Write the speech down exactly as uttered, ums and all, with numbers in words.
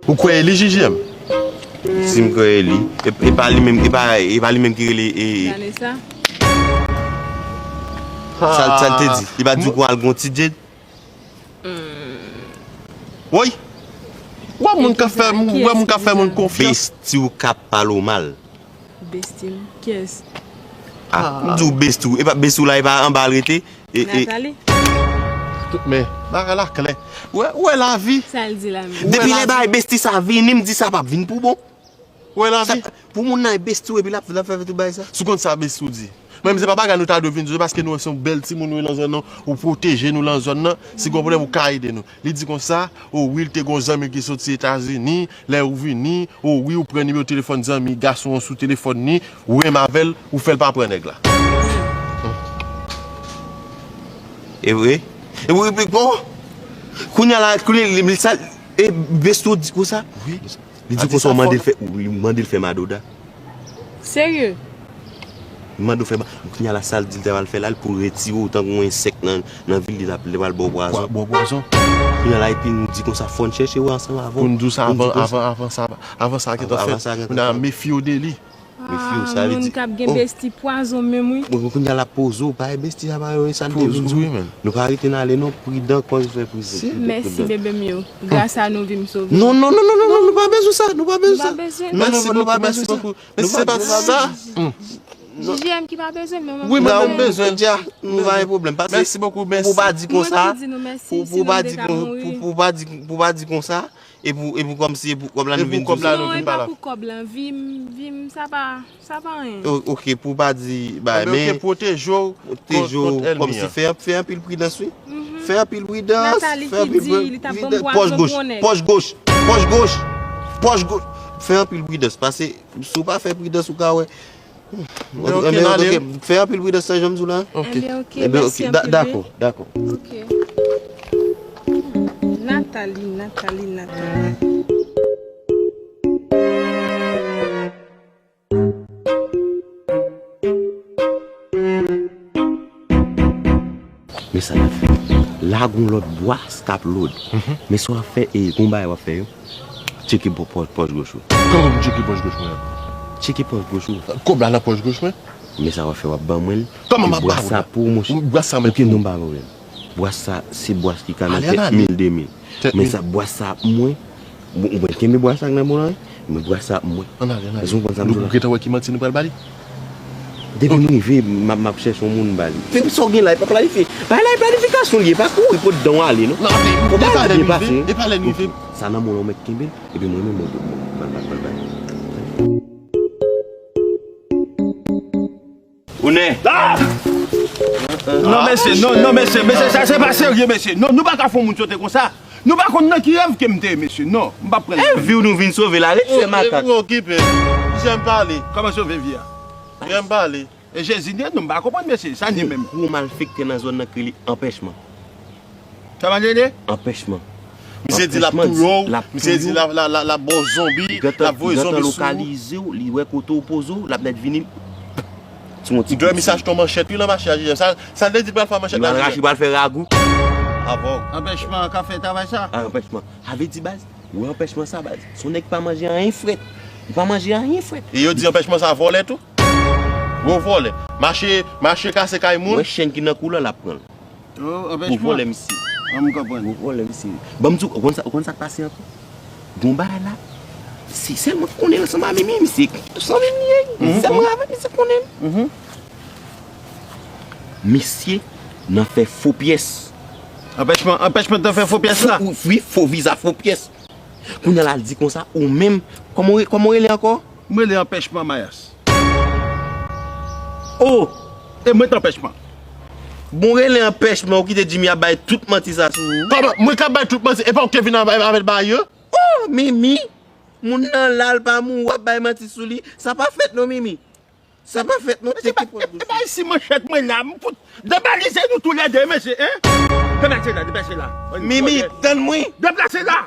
Ou kwè e li, J J M? Si m kwè e li. E, e pa li menm, e pa, e pa li menm ki rele, e, Vanessa? Sa, sa l te di? Li pa di w al gon ti date? Woy! Wè moun k ap fè, wè moun k ap fè moun konfyans. Besti w k ap pale w mal. Besti m? Kiyès? Ah, m di w besti w. E pa besti w la, e pa anba l rete? E, e. Nathalie? Men, bagay la klè. Wè, wè lavi. Sa l di la menm? Depi lè bagay besti sa vini, m di sa p ap vin pou bon. Wè lavi. Pou moun nan e besti w epi l ap, l ap fè tout bagay sa. Si w konn sa besti w di. Menm se pa bagay nou ta dwe vin di w, paske nou wè se yon bèl timoun ou ye nan zòn nan, ou pwoteje nou nan zòn nan, si gen yon pwoblèm ou ka ede nou. Li di konsa, o wi, l te gen yon zanmi ki soti Etazini, lè ou vini, o wi, ou pran nimewo telefòn zanmi gason an sou telefòn li, ou renmen avè l, ou fè l pa pran nèg la. E vre? E vre, bon. Kounye a la, kounye a, li, li sa, e besti w di konsa? Wi. Li di konsa w mande l fè, ou mande l fè madoda. Serye? Li mande w fè ma-, kounye a la sa l di l ta pral fè la, l pou retire w tankou yon ensèk nan, nan vil li, l ap, li pral ba w pwazon. Ba w pwazon. Kounye a la, epi nou di konsa, fò n chèche w ansanm avè w. Pou n di w sa avan, avan, avan sa, avan sa gentan fèt. Kounye a mefye w de li. Mefye w, sa vle di. Moun k ap gen besti pwazon menm, wi. Bon, kounye a l ap poze w, pa e besti sa pa yo, e sa l te di w. Nou pa rete n ale non, pridan, kòz fè pridan. Mèsi, bebe m yo. Gras a nou, vi m sove. Non, non, non, non, non, non, nou pa bezwen sa, nou pa bezwen sa. Mèsi bokou, mèsi bokou. Men se pa sa. J J M ki pa bezwen, men mwen. Wi, mwen menm bezwen. Dja, nou pa gen pwoblèm. Mèsi bokou, mèsi. Pou pa di konsa, pou pa di konsa, epi, epi kòmsi, epi kòb la nou vin di w sa. Non, e pa pou kòb lan, vi m, vi m, sa pa, sa pa anyen. O-, oke, pou pa di, bay, men oke, pwoteje w kont, kont ènmi an. Kòmsi fè, fè anpil pridans, wi. Fè anpil pridans, fè anpil pridans. Pòch goch, pòch goch, pòch goch, pòch goch. Fè anpil pridans, paske si w pa fè pridans, ou ka wè. Enben, oke, n ale. Fè anpil pridans nan jan m di w la. Oke. Enben, oke, mèsi anpil, wi. Dakò, dakò. Oke. Nathalie, Nathalie, Nathalie. Men sa n ap fè. La gon lòt bwas k ap lòd. Men sa w ap fè, e, gon bagay w ap fè yo. Tcheke pò-, pò-, pòch goch ou. Kòman m tcheke pòch goch mwen an? Tcheke pòch goch ou. Kòb la nan pòch goch mwen? Men sa w ap fè, w ap ban mwen l. Kòman m ap ba ou l? Bwas sa pou ou, monchè. Bwas sa mwen pou ou. Oke, non, pa pwoblèm. Bwas sa, se bwas ki ka nan tèt mil, de mil. Men sa, bwas sa ap mwen. Bon, ou mwen kenbe bwas sa nan men w la, wi. Men bwas sa ap mwen. Ann ale, ann ale. Èske w konprann sa m di w la? Nou gentan wè ki manti nou pral ba li. Depi m rive, m ap, m ap chèche yon moun m ba li. Depi sa w gen la, e pa planifye. Bay la, e planifikasyon li ye, pa kouri pot dan w ale, non. Non, e pa lè n rive, e pa lè n rive. Sa nan men w la, ou mèt kenbe l, epi mwen menm, mwen, mwen, mwen pral, pral, pral ba li. Ou nè? Ah! Non, mesye, non, non, mesye, mesye, sa se pa serye, mesye. Non, nou pa ka fè yon moun sote konsa. Nou pa konn nan ki rèv ke m te ye, mesye. Non, m p ap pran. E vi w nou vin sove la, ret fè makak. Ou okipe. Jan m pale. Kòman sove vi a? Jan m pale. E Jezi n ye, non, m pa konprann, mesye. Sa n ye menm? Gwo malfektè nan zòn nan k rele Anpèchman. Sa pa rele? Anpèchman. Misye di l ap touye w, misye di l ap, l ap, l ap, l ap ba w zonbi, l ap voye zonbi sou ou. Li gentan lokalize w, li wè kote w poze w, l ap nèt vini. Ti yon ti kout. Dèyè misye achte yon manchèt, wi, nan mache a, J J M. Sa, sa l te di l pral fè manchèt la, J J M? Li pral rache, li pral fè ragou. Avè w. Anpèchman ka fè travay sa? A, Anpèchman. Sa vle di, baz, ou wè Anpèchman sa, baz. Se yon nèg ki pa manje anyen frèt. Li pa manje anyen frèt. E yo di Anpèchman sa vòlè tou? Gwo vòlè. Mache, mache kase kay moun. Ou wè chèn ki nan kou la, l ap pran l. Oh, Anpèchman. Gwo vòlè misye. An, m konprann. Gwo vòlè misye. Ban m di w, ou konn sa, ou konn sa k pase an tou? Gon bagay la. Se sèl mwen ki konnen l ansanm a Mimi, misye. Ansanm Mimi, sèl mwen avè l, misye konnen l. Misye nan fè fo pyès. Anpèchman, Anpèchman nan fè fo pyès la? Fo, wi, fo viza, fo pyès. Kounye a la, l di konsa, ou menm, kòman w re-, kòman w rele ankò? M rele Anpèchman Mayas. Oh! E mwen t Anpèchman. Bon, rele Anpèchman, ou kite Jimmy ap bay tout manti sa sou ou. Kòman? Mwen k ap bay tout manti, e pa ou ki vin avè, avè bagay yo? Oh, Mimi! Moun nan la, l pa mouri, w ap bay manti sou li. Sa pa fèt non, Mimi. Sa pa fèt non, tcheke pòch goch ou. Bay si manchèt mwen la, m fout debalize nou toulède, mesye, en? Deplase la, deplase la. Mimi, tann mwen. Deplase la.